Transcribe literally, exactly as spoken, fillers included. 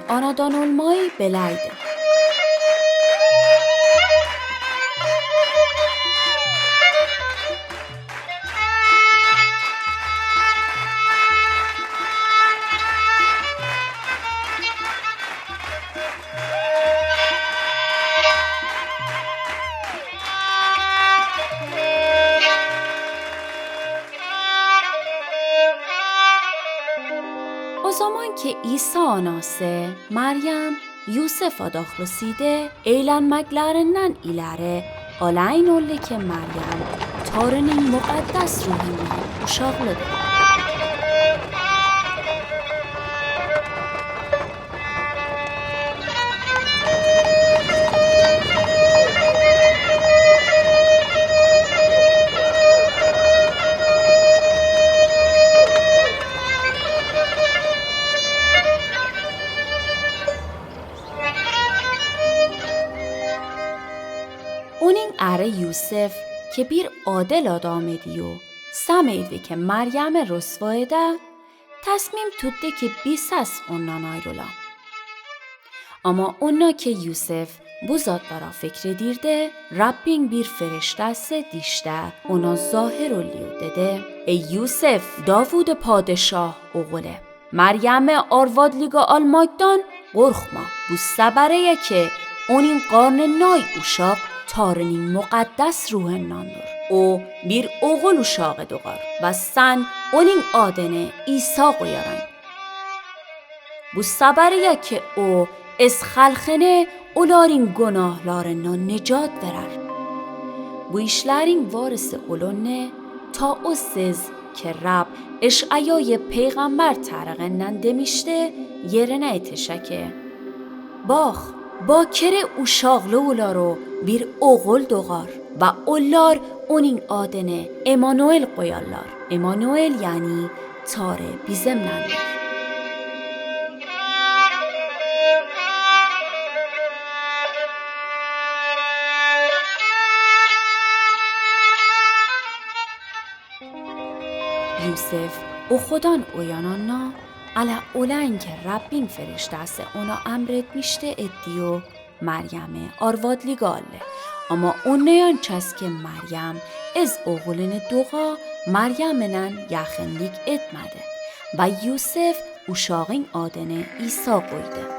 anadan olmayü belaydi. O zaman ki İsa anası Meryem Yusef adaqlısıydı, eylenmeklerinden ileri alayn olle ki Meryem Tarinin muqaddes ruhundan uşaqlıdı. Onun eri Yusef ki bir adil adam idi yo, semeydi ki Meryemi rusvo ede, tesmim tutti ki bir ses ondan ayrıla. Ama onna ki Yusef bu zatlara fikir edirdi, Rabbin bir firiştesi dişde ona zahir olli yo dedi: Ey Yusef, Davudi padişah oğuli, Meryemi arvadlıga almaktan qorqma, bu sebereyi ki onun qarnındaki uşaq Tarinin muqaddes ruhundandır. O bir oğul uşağı doğar ve sen onun adını İsa qoyarayn. Bu sebereyi ki o öz halqını olarin günahlarından nicat verer. Bu işlerin varisi olunı ta o söz ki Rab Eşayayi peyğamber tarıgından demişti, yerine etişe ki: Baq, bakire uşaqlı olar o bir oğul doğar ve ollar onun adını Emanuel qoyarlar. Emanuel, yani Tare bizimnendir. Yusef uykudan uyananna, ala olayn ki Rabbin firiştesi ona emretmişti, etti yo Meryemi arvadlıga alli. Ama onnayan çaski Meryem öz oğlunü doğa, Meryeminen yaqınlık etmedi. Ve Yusef uşağın adını İsa qoydu.